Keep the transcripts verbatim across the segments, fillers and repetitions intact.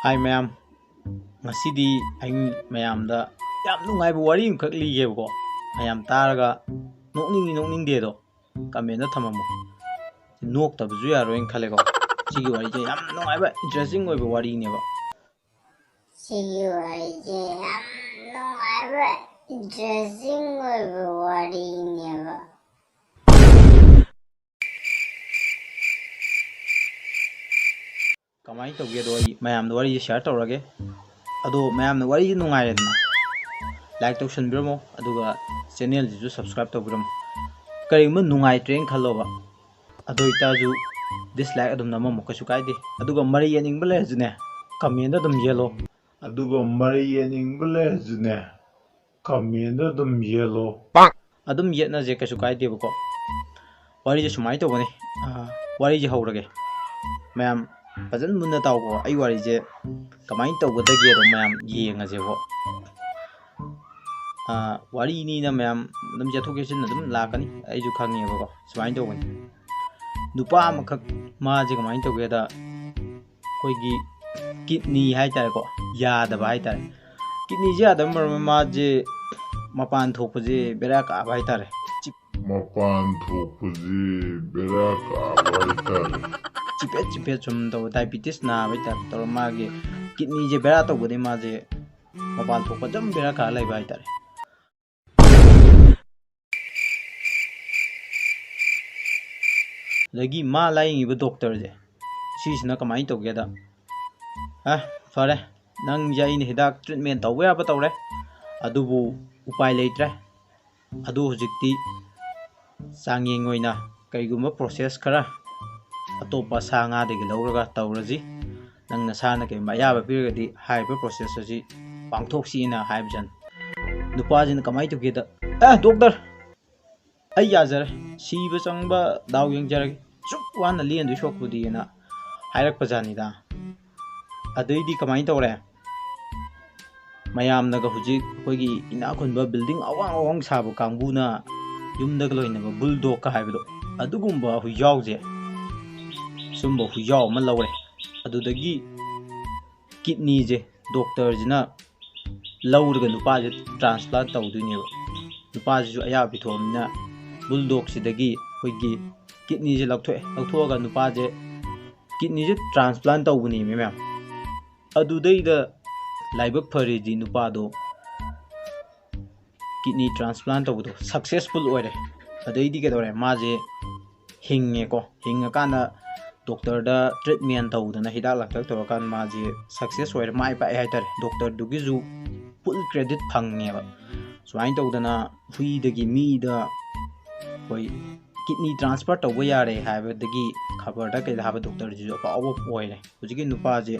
ꯍꯥꯏ ꯃꯌꯥꯝ, ꯉꯁꯤꯗꯤ ꯑꯩ ꯃꯌꯥꯝꯗ ꯌꯥꯝ ꯅꯨꯡꯉꯥꯏꯕ ꯋꯥꯔꯤ ꯑꯃꯈꯛ ꯂꯤꯒꯦꯕꯀꯣ꯫ ꯃꯌꯥꯝ ꯇꯥꯔꯒ ꯅꯣꯛꯅꯤꯡꯉꯤ ꯅꯣꯛꯅꯤꯡꯗꯦꯗꯣ ꯀꯃꯦꯟꯗ ꯊꯝꯃꯝꯃꯣ꯫ ꯅꯣꯛꯇꯕꯁꯨ ꯌꯥꯔꯣꯏꯅ ꯈꯜꯂꯦꯀꯣ꯫ ꯁꯤꯒꯤ ꯋꯥꯔꯤꯁꯦ ꯌꯥꯝ ꯅꯨꯡꯉꯥꯏꯕ, ꯏꯟꯇꯔꯦꯁꯇꯤꯡ ꯑꯣꯏꯕ ꯋꯥꯔꯤꯅꯦꯕ꯫ ꯁꯤꯒꯤ ꯋꯥꯔꯤꯁꯦ ꯌꯥꯝ ꯅꯨꯡꯉꯥꯏꯕ, ꯏꯟꯇꯔꯦꯁꯇꯤꯡ ꯑꯣꯏꯕ ꯋꯥꯔꯤꯅꯦꯕ꯫ ꯀꯃꯥꯏꯅ ꯇꯧꯒꯦꯗꯣ ꯑꯩ ꯃꯌꯥꯝꯗ ꯋꯥꯔꯤꯁꯦ ꯁꯤꯌꯥꯔ ꯇꯧꯔꯒꯦ꯫ ꯑꯗꯣ ꯃꯌꯥꯝꯅ ꯋꯥꯔꯤꯁꯦ ꯅꯨꯡꯉꯥꯏꯔꯦꯗꯅ, ꯂꯥꯏꯛ ꯇꯧꯁꯟꯕꯤꯔꯝꯃꯣ, ꯑꯗꯨꯒ ꯆꯦꯅꯦꯜꯁꯤꯁꯨ ꯁꯕꯁꯀ꯭ꯔꯥꯏꯕ ꯇꯧꯕꯤꯔꯝꯃꯣ꯫ ꯀꯔꯤꯒꯨꯝꯕ ꯅꯨꯡꯉꯥꯏꯇ꯭ꯔꯦꯅ ꯈꯜꯂꯣꯕ, ꯑꯗꯨ ꯑꯣꯏꯇꯥꯔꯁꯨ ꯗꯤꯁꯂꯥꯏꯛ ꯑꯗꯨꯝ ꯅꯝꯃꯝꯃꯣ, ꯀꯩꯁꯨ ꯀꯥꯏꯗꯦ꯫ ꯑꯗꯨꯒ ꯃꯔꯩ ꯌꯦꯠꯅꯤꯡꯕ ꯂꯩꯔꯁꯨꯅꯦ, ꯀꯃꯦꯟꯗ ꯑꯗꯨꯝ ꯌꯦꯜꯂꯣ꯫ ꯑꯗꯨꯒ ꯃꯔꯩ ꯌꯦꯠꯅꯤꯡꯕ ꯂꯩꯔꯁꯨꯅꯦ, ꯀꯃꯦꯟꯗ ꯑꯗꯨꯝ ꯌꯦꯜꯂꯣ꯫ ꯑꯗꯨꯝ ꯌꯦꯠꯅꯁꯦ, ꯀꯩꯁꯨ ꯀꯥꯏꯗꯦꯕꯀꯣ꯫ ꯋꯥꯔꯤꯁꯦ ꯁꯨꯃꯥꯏꯅ ꯇꯧꯕꯅꯤ꯫ ꯑꯥ, ꯋꯥꯔꯤꯁꯦ ꯍꯧꯔꯒꯦ꯫ ꯃꯌꯥꯝ ꯐꯖꯅ ꯃꯨꯟꯅ ꯇꯥꯎꯀꯣ꯫ ꯑꯩ ꯋꯥꯔꯤꯁꯦ ꯀꯃꯥꯏꯅ ꯇꯧꯒꯗꯒꯦꯗꯣ ꯃꯌꯥꯝ ꯌꯦꯡꯉꯁꯦꯕꯀꯣ꯫ ꯑꯥ, ꯋꯥꯔꯤꯅꯤꯅ ꯃꯌꯥꯝ ꯑꯗꯨꯝ ꯆꯠꯊꯣꯛ ꯆꯠꯁꯤꯟ ꯑꯗꯨꯝ ꯂꯥꯛꯀꯅꯤ, ꯑꯩꯁꯨ ꯈꯪꯉꯦꯕꯀꯣ꯫ ꯁꯨꯃꯥꯏꯅ ꯇꯧꯕꯅꯤ꯫ ꯅꯨꯄꯥ ꯑꯃꯈꯛ, ꯃꯥꯁꯦ ꯀꯃꯥꯏꯅ ꯇꯧꯒꯦꯗ, ꯑꯩꯈꯣꯏꯒꯤ ꯀꯤꯠꯅꯤ ꯍꯥꯏꯇꯥꯔꯦꯀꯣ, ꯌꯥꯗꯕ ꯍꯥꯏꯇꯥꯔꯦ꯫ ꯀꯤꯠꯅꯤꯁꯦ ꯌꯥꯗꯕ ꯃꯔꯝ ꯑꯣꯏꯔ ꯃꯥꯁꯦ ꯃꯄꯥꯟ ꯊꯣꯛꯄꯁꯦ ꯕꯦꯔꯥ ꯀꯥꯕ ꯍꯥꯏꯇꯥꯔꯦ꯫ ꯆꯤꯞ- ꯃꯄꯥꯟ ꯊꯣꯛꯄꯁꯦ ꯕꯦꯔꯥ ꯀꯥꯕ ꯍꯥꯏꯇꯥꯔꯦ꯫ ꯆꯤꯐꯦꯠ ꯆꯤꯐꯦꯠ ꯁꯨꯝ ꯇꯧꯕ, ꯗꯥꯏꯕꯤꯇꯤꯁ ꯅꯥꯕꯩ ꯇꯥꯏꯞ ꯇꯧꯔ ꯃꯥꯒꯤ ꯀꯤꯠꯅꯤꯁꯦ ꯕꯦꯔꯥ ꯇꯧꯕꯗꯒꯤ ꯃꯥꯁꯦ ꯃꯄꯥꯟ ꯊꯣꯛꯄ ꯑꯗꯨꯝ ꯕꯦꯔꯥ ꯀꯥꯔ ꯂꯩꯕ ꯍꯥꯏꯇꯥꯔꯦ꯫ ꯑꯗꯒꯤ ꯃꯥ ꯂꯥꯏꯌꯦꯡꯉꯤꯕ ꯗꯣꯛꯇꯔꯁꯦ, ꯁꯤꯁꯤꯅ ꯀꯃꯥꯏꯅ ꯇꯧꯒꯦꯗ, "ꯑ, ꯐꯔꯦ, ꯅꯪꯁꯦ ꯑꯩꯅ ꯍꯤꯗꯥꯛ ꯇ꯭ꯔꯤꯠꯃꯦꯟ ꯇꯧꯕ ꯌꯥꯕ ꯇꯧꯔꯦ, ꯑꯗꯨꯕꯨ ꯎꯄꯥꯏ ꯂꯩꯇ꯭ꯔꯦ꯫ ꯑꯗꯨ ꯍꯧꯖꯤꯛꯇꯤ ꯆꯥꯡꯌꯦꯡ ꯑꯣꯏꯅ ꯀꯔꯤꯒꯨꯝꯕ ꯄ꯭ꯔꯣꯁꯦꯁ ꯈꯔ ꯑꯇꯣꯞꯄ ꯁꯥ ꯉꯥꯗꯒꯤ ꯂꯧꯔꯒ ꯇꯧꯔꯁꯤ꯫ ꯅꯪ ꯅꯁꯥꯅ ꯀꯔꯤꯒꯨꯝꯕ ꯑꯌꯥꯕ ꯄꯤꯔꯒꯗꯤ ꯍꯥꯏꯔꯤꯕ ꯄ꯭ꯔꯣꯁꯦꯁ ꯑꯁꯤ ꯄꯥꯡꯊꯣꯛꯁꯤꯅ" ꯍꯥꯏꯕꯖꯥꯠꯅꯤ꯫ ꯅꯨꯄꯥꯁꯤꯅ ꯀꯃꯥꯏꯅ ꯇꯧꯒꯦꯗ, "ꯑꯦ ꯗꯣꯛꯇꯔ, ꯑꯩ ꯌꯥꯖꯔꯦ, ꯁꯤꯕ ꯆꯪꯕ ꯗꯥꯎ ꯌꯦꯡꯖꯔꯒꯦ, ꯁꯨꯛ ꯋꯥꯅ ꯂꯦꯟꯗꯣꯏ ꯁꯔꯨꯛꯄꯨꯗꯤꯅ" ꯍꯥꯏꯔꯛꯄꯖꯥꯠꯅꯤꯗ꯫ ꯑꯗꯩꯗꯤ ꯀꯃꯥꯏꯅ ꯇꯧꯔꯦ? ꯃꯌꯥꯝꯅꯒ ꯍꯧꯖꯤꯛ ꯑꯩꯈꯣꯏꯒꯤ ꯏꯅꯥꯛ ꯈꯨꯟꯕ ꯕꯤꯜꯗꯤꯡ ꯑꯋꯥꯡ ꯑꯋꯥꯡ ꯁꯥꯕ ꯀꯥꯡꯕꯨꯅ ꯌꯨꯝꯗꯒ ꯂꯣꯏꯅꯕ ꯕꯨꯜꯗꯣꯛꯀ ꯍꯥꯏꯕꯗꯣ, ꯑꯗꯨꯒꯨꯝꯕ ꯍꯨꯏꯖꯥꯎꯁꯦ, ꯁꯨꯝꯕ ꯍꯨꯏꯖꯥꯎ ꯑꯃ ꯂꯧꯔꯦ꯫ ꯑꯗꯨꯗꯒꯤ ꯀꯤꯠꯅꯤꯁꯦ ꯗꯣꯛꯇꯔꯁꯤꯅ ꯂꯧꯔꯒ ꯅꯨꯄꯥꯁꯦ ꯇ꯭ꯔꯥꯟꯁꯄ꯭ꯂꯥꯟ ꯇꯧꯗꯣꯏꯅꯦꯕ꯫ ꯅꯨꯄꯥꯁꯤꯁꯨ ꯑꯌꯥꯕ ꯄꯤꯊꯣꯛꯑꯕꯅꯤꯅ ꯕꯨꯜꯗꯣꯛꯁꯤꯗꯒꯤ ꯑꯩꯈꯣꯏꯒꯤ ꯀꯤꯠꯅꯤꯁꯦ ꯂꯧꯊꯣꯛꯑꯦ꯫ ꯂꯧꯊꯣꯛꯑꯒ ꯅꯨꯄꯥꯁꯦ ꯀꯤꯠꯅꯤꯁꯦ ꯇ꯭ꯔꯥꯟꯁꯄ꯭ꯂꯥꯟ ꯇꯧꯕꯅꯦꯃꯤ ꯃꯌꯥꯝ꯫ ꯑꯗꯨꯗꯩꯗ ꯂꯥꯏꯕꯛ ꯐꯔꯤꯗꯤ ꯅꯨꯄꯥꯗꯣ ꯀꯤꯠꯅꯤ ꯇ꯭ꯔꯥꯟꯁꯄ꯭ꯂꯥꯟ ꯇꯧꯕꯗꯣ ꯁꯛꯁꯦꯁꯐꯨꯜ ꯑꯣꯏꯔꯦ꯫ ꯑꯗꯩꯗꯤ ꯀꯩꯗꯧꯔꯦ? ꯃꯥꯁꯦ ꯍꯤꯡꯉꯦꯀꯣ꯫ ꯍꯤꯡꯉꯀꯥꯟꯗ ꯗꯣꯛꯇꯔꯗ ꯇ꯭ꯔꯤꯠꯃꯦꯟ ꯇꯧꯗꯅ, ꯍꯤꯗꯥꯛ ꯂꯥꯡꯊꯛ ꯇꯧꯔꯀꯥꯟꯗ ꯃꯥꯁꯦ ꯁꯛꯁꯦꯁ ꯑꯣꯏꯔꯦ, ꯃꯥꯏ ꯄꯥꯛꯑꯦ ꯍꯥꯏꯇꯥꯔꯦ꯫ ꯗꯣꯛꯇꯔꯗꯨꯒꯤꯁꯨ ꯐꯨꯜ ꯀ꯭ꯔꯦꯗꯤꯠ ꯐꯪꯉꯦꯕ꯫ ꯁꯨꯃꯥꯏꯅ ꯇꯧꯗꯅ ꯍꯨꯏꯗꯒꯤ ꯃꯤꯗ ꯑꯩꯈꯣꯏ ꯀꯤꯠꯅꯤ ꯇ꯭ꯔꯥꯟꯁꯐꯔ ꯇꯧꯕ ꯌꯥꯔꯦ ꯍꯥꯏꯕꯗꯒꯤ ꯈꯕꯔꯗ ꯀꯩꯗ ꯍꯥꯏꯕ ꯗꯣꯛꯇꯔꯁꯤꯁꯨ ꯑꯐꯥꯎꯕ ꯑꯣꯏꯔꯦ꯫ ꯍꯧꯖꯤꯛꯀꯤ ꯅꯨꯄꯥꯁꯦ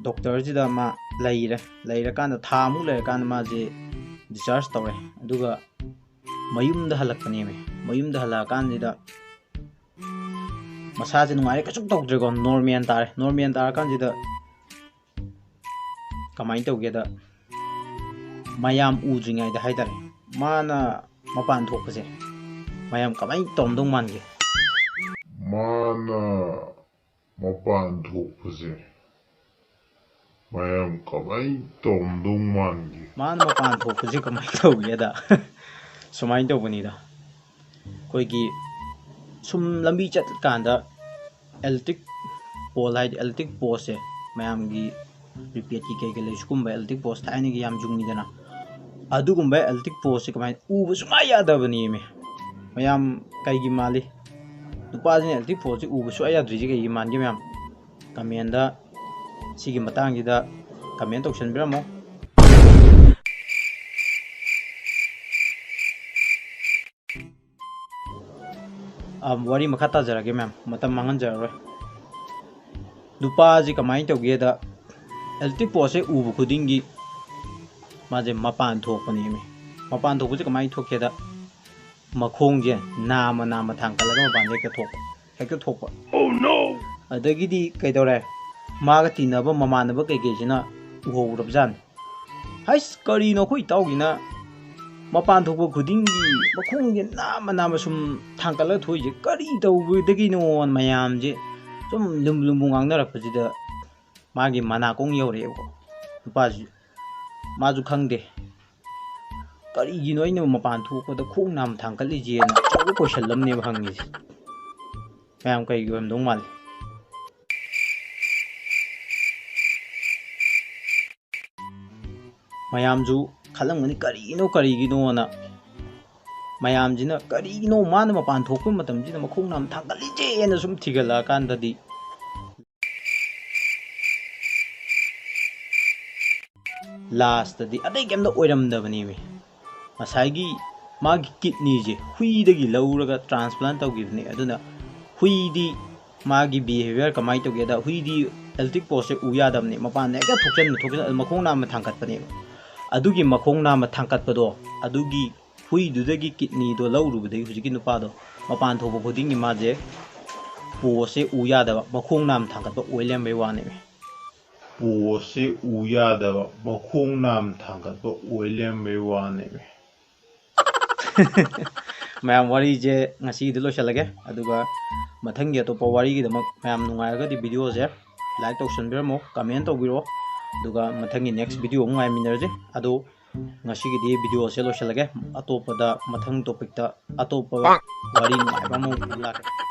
ꯗꯣꯛꯇꯔꯁꯤꯗ ꯃꯥ ꯂꯩꯔꯦ꯫ ꯂꯩꯔꯀꯥꯟꯗ ꯊꯥ ꯑꯃꯨꯛ ꯂꯩꯔꯀꯥꯟꯗ ꯃꯥꯁꯦ ꯗꯤꯁꯆꯥꯔꯖ ꯇꯧꯔꯦ꯫ ꯑꯗꯨꯒ ꯃꯌꯨꯝꯗ ꯍꯜꯂꯛꯄꯅꯦꯃꯤ꯫ ꯃꯌꯨꯝꯗ ꯍꯜꯂꯛꯑꯀꯥꯟꯁꯤꯗ ꯃꯁꯥꯁꯦ ꯅꯨꯡꯉꯥꯏꯔꯦ, ꯀꯩꯁꯨ ꯇꯧꯗ꯭ꯔꯦꯀꯣ, ꯅꯣꯔꯃꯦꯜ ꯇꯥꯔꯦ꯫ ꯅꯣꯔꯃꯦꯜ ꯇꯥꯔꯀꯥꯟꯁꯤꯗ ꯀꯃꯥꯏꯅ ꯇꯧꯒꯦꯗ, ꯃꯌꯥꯝ ꯎꯗ꯭ꯔꯤꯉꯩꯗ ꯍꯥꯏꯇꯥꯔꯦ, ꯃꯥꯅ ꯃꯄꯥꯟ ꯊꯣꯛꯄꯁꯦ ꯃꯌꯥꯝ ꯀꯃꯥꯏꯅ ꯇꯧꯔꯝꯗꯧ ꯃꯥꯟꯒꯦ? ꯃꯥꯅ ꯃꯄꯥꯟ ꯊꯣꯛꯄꯁꯦ ꯃꯌꯥꯝ ꯀꯃꯥꯏꯅ ꯇꯧꯔꯝꯗꯧ ꯃꯥꯟꯒꯦ? ꯃꯥꯅ ꯃꯄꯥꯟ ꯊꯣꯛꯄꯁꯦ ꯀꯃꯥꯏꯅ ꯇꯧꯒꯦꯗ, ꯁꯨꯃꯥꯏꯅ ꯇꯧꯕꯅꯤꯗ꯫ ꯑꯩꯈꯣꯏꯒꯤ ꯁꯨꯝ ꯂꯝꯕꯤ ꯆꯠꯀꯥꯟꯗ ꯏꯂꯦꯛꯇ꯭ꯔꯤꯛ ꯄꯣꯜ, ꯍꯥꯏꯗꯤ ꯏꯂꯦꯛꯇ꯭ꯔꯤꯛ ꯄꯣꯁꯁꯦ, ꯃꯌꯥꯝꯒꯤ ꯄ꯭ꯔꯤꯄꯦꯗꯀꯤ ꯀꯩ ꯀꯩ ꯂꯩ, ꯁꯤꯒꯨꯝꯕ ꯏꯂꯦꯛꯇ꯭ꯔꯤꯛ ꯄꯣꯁ ꯊꯥꯏꯅꯒꯤ ꯌꯥꯝ ꯌꯨꯡꯉꯤꯗꯅ, ꯑꯗꯨꯒꯨꯝꯕ ꯏꯂꯦꯛꯇ꯭ꯔꯤꯛ ꯄꯣꯁꯁꯦ ꯀꯃꯥꯏꯅ ꯎꯕ ꯁꯨꯡꯌꯥ ꯌꯥꯗꯕꯅꯦꯃꯤ꯫ ꯃꯌꯥꯝ ꯀꯩꯒꯤ ꯃꯥꯜꯂꯤ? ꯅꯨꯄꯥꯁꯤꯅ ꯏꯂꯦꯛꯇ꯭ꯔꯤꯛ ꯄꯣꯁꯁꯦ ꯎꯕ ꯁꯨꯡꯌꯥ ꯌꯥꯗ꯭ꯔꯤꯁꯦ ꯀꯩꯒꯤ ꯃꯥꯟꯒꯦ ꯃꯌꯥꯝ? ꯀꯃꯦꯟꯗ, ꯁꯤꯒꯤ ꯃꯇꯥꯡꯁꯤꯗ ꯀꯃꯦꯟ ꯇꯧꯁꯟꯕꯤꯔꯝꯃꯣ꯫ ꯑ, ꯋꯥꯔꯤ ꯃꯈꯥ ꯇꯥꯖꯔꯒꯦ ꯃꯌꯥꯝ, ꯃꯇꯝ ꯃꯥꯡꯍꯟꯖꯔꯔꯣꯏ꯫ ꯅꯨꯄꯥꯁꯤ ꯀꯃꯥꯏꯅ ꯇꯧꯒꯦꯗ, ꯏꯂꯦꯛꯇ꯭ꯔꯤꯛ ꯄꯣꯁꯁꯦ ꯎꯕ ꯈꯨꯗꯤꯡꯒꯤ ꯃꯥꯁꯦ ꯃꯄꯥꯟ ꯊꯣꯛꯄꯅꯦꯃꯤ꯫ ꯃꯄꯥꯟ ꯊꯣꯛꯄꯁꯦ ꯀꯃꯥꯏꯅ ꯊꯣꯛꯀꯦꯗ, ꯃꯈꯣꯡꯁꯦ ꯅꯥꯝꯃ ꯅꯥꯝꯃ ꯊꯥꯡꯀꯠꯂꯒ ꯃꯄꯥꯟꯗ ꯍꯦꯛꯇ ꯊꯣꯛꯄ, ꯍꯦꯛꯇ ꯊꯣꯛꯄ꯫ ꯑꯗꯒꯤꯗꯤ ꯀꯩꯗꯧꯔꯦ? ꯃꯥꯒ ꯇꯤꯟꯅꯕ ꯃꯃꯥꯟꯅꯕ ꯀꯩꯀꯩꯁꯤꯅ ꯎꯍꯧꯔꯕꯖꯥꯠꯅꯤ꯫ "ꯍꯩꯁ, ꯀꯔꯤꯅꯣ ꯑꯩꯈꯣꯏ ꯏꯇꯥꯎꯒꯤꯅ ꯃꯄꯥꯟ ꯊꯣꯛꯄ ꯈꯨꯗꯤꯡꯒꯤ ꯃꯈꯣꯡꯁꯦ ꯅꯥꯝꯃ ꯅꯥꯝꯃ ꯁꯨꯝ ꯊꯥꯡꯀꯠꯂꯒ ꯊꯣꯛꯏꯁꯦ, ꯀꯔꯤ ꯇꯧꯕꯗꯒꯤꯅꯣꯅ?" ꯃꯌꯥꯝꯁꯦ ꯁꯨꯝ ꯂꯨꯝꯕꯨ ꯂꯨꯝꯕꯨ ꯉꯥꯡꯅꯔꯛꯄꯁꯤꯗ, ꯃꯥꯒꯤ ꯃꯅꯥꯀꯣꯡ ꯌꯧꯔꯛꯑꯦꯕꯀꯣ꯫ ꯅꯨꯄꯥꯁꯤ, ꯃꯥꯁꯨ ꯈꯪꯗꯦ ꯀꯔꯤꯒꯤꯅꯣ ꯑꯩꯅ ꯃꯄꯥꯟ ꯊꯣꯛꯄꯗ ꯈꯣꯡ ꯅꯥꯝ ꯊꯥꯡꯒꯠꯂꯤꯁꯦꯅ ꯑꯆꯧꯕ ꯀꯣꯏꯁꯟ ꯑꯃꯅꯦꯕ ꯍꯪꯉꯤꯁꯦ꯫ ꯃꯌꯥꯝ ꯀꯩꯒꯤ ꯑꯣꯏꯔꯝꯗꯧ ꯃꯥꯜꯂꯤ? ꯃꯌꯥꯝꯁꯨ ꯈꯜꯂꯝꯒꯅꯤ, "ꯀꯔꯤꯒꯤꯅꯣ, ꯀꯔꯤꯒꯤꯅꯣꯅ?" ꯃꯌꯥꯝꯁꯤꯅ, "ꯀꯔꯤꯒꯤꯅꯣ ꯃꯥꯅ ꯃꯄꯥꯟ ꯊꯣꯛꯄ ꯃꯇꯝꯁꯤꯗ ꯃꯈꯣꯡ ꯅꯥꯝ ꯊꯥꯡꯒꯠꯂꯤꯁꯦꯅ?" ꯁꯨꯝ ꯊꯤꯒꯠꯂꯛꯑꯀꯥꯟꯗꯗꯤ, ꯂꯥꯁꯇꯗꯤ ꯑꯇꯩ ꯀꯩꯝꯇ ꯑꯣꯏꯔꯝꯗꯕꯅꯦꯃꯤ꯫ ꯉꯁꯥꯏꯒꯤ ꯃꯥꯒꯤ ꯀꯤꯠꯅꯤꯁꯦ ꯍꯨꯏꯗꯒꯤ ꯂꯧꯔꯒ ꯇ꯭ꯔꯥꯟꯁꯄ꯭ꯂꯥꯟ ꯇꯧꯈꯤꯕꯅꯦ꯫ ꯑꯗꯨꯅ ꯍꯨꯏꯗꯤ ꯃꯥꯒꯤ ꯕꯤꯍꯦꯕꯤꯌꯔ ꯀꯃꯥꯏꯅ ꯇꯧꯒꯦꯗ, ꯍꯨꯏꯗꯤ ꯑꯦꯜꯇꯤꯛ ꯄꯣꯁꯁꯦ ꯎ ꯌꯥꯗꯕꯅꯦ, ꯃꯄꯥꯟꯗ ꯍꯦꯛꯇ ꯊꯣꯛꯆꯟꯕ, ꯊꯣꯛꯆꯟ-, ꯃꯈꯣꯡ ꯅꯥꯝꯃ ꯊꯥꯡꯒꯠꯄꯅꯦꯕ꯫ ꯑꯗꯨꯒꯤ ꯃꯈꯣꯡ ꯅꯥꯝꯃ ꯊꯥꯡꯒꯠꯄꯗꯣ, ꯑꯗꯨꯒꯤ ꯍꯨꯏꯗꯨꯗꯒꯤ ꯀꯤꯠꯅꯤꯗꯣ ꯂꯧꯔꯨꯕꯗꯒꯤ ꯍꯧꯖꯤꯛꯀꯤ ꯅꯨꯄꯥꯗꯣ ꯃꯄꯥꯟ ꯊꯣꯛꯄ ꯈꯨꯗꯤꯡꯒꯤ ꯃꯥꯁꯦ ꯄꯣꯁꯁꯦ ꯎ ꯌꯥꯗꯕ, ꯃꯈꯣꯡ ꯅꯥꯝ ꯊꯥꯡꯒꯠꯄ ꯑꯣꯏ ꯂꯩꯔꯝꯕꯩ ꯋꯥꯅꯦꯃꯤ꯫ ꯄꯣꯁꯁꯦ ꯎ ꯌꯥꯗꯕ, ꯃꯈꯣꯡ ꯅꯥꯝ ꯊꯥꯡꯒꯠꯄ ꯑꯣꯏ ꯂꯩꯔꯝꯕꯩ ꯋꯥꯅꯦꯃꯤ꯫ ꯃꯌꯥꯝ, ꯋꯥꯔꯤꯁꯦ ꯉꯁꯤꯒꯤꯗꯤ ꯂꯣꯏꯁꯤꯜꯂꯒꯦ, ꯑꯗꯨꯒ ꯃꯊꯪꯒꯤ ꯑꯇꯣꯞꯄ ꯋꯥꯔꯤꯒꯤꯗꯃꯛ ꯃꯌꯥꯝ ꯅꯨꯡꯉꯥꯏꯔꯒꯗꯤ ꯚꯤꯗꯤꯑꯣꯁꯦ ꯂꯥꯏꯛ ꯇꯧꯁꯟꯕꯤꯔꯝꯃꯣ, ꯀꯃꯦꯟ ꯇꯧꯕꯤꯔꯛꯑꯣ, ꯑꯗꯨꯒ ꯃꯊꯪꯒꯤ ꯅꯦꯛꯁ ꯚꯤꯗꯤꯑꯣ ꯑꯃꯨꯛ ꯉꯥꯏꯃꯤꯟꯅꯔꯁꯦ꯫ ꯑꯗꯣ ꯉꯁꯤꯒꯤꯗꯤ ꯚꯤꯗꯤꯑꯣꯁꯦ ꯂꯣꯏꯁꯤꯜꯂꯒꯦ, ꯑꯇꯣꯞꯄꯗ, ꯃꯊꯪ ꯇꯣꯄꯤꯛꯇ ꯑꯇꯣꯞꯄ ꯋꯥꯔꯤ ꯅꯨꯡꯉꯥꯏꯕ ꯑꯃꯃꯨꯛ ꯄꯨꯔ ꯂꯥꯛꯀꯦ꯫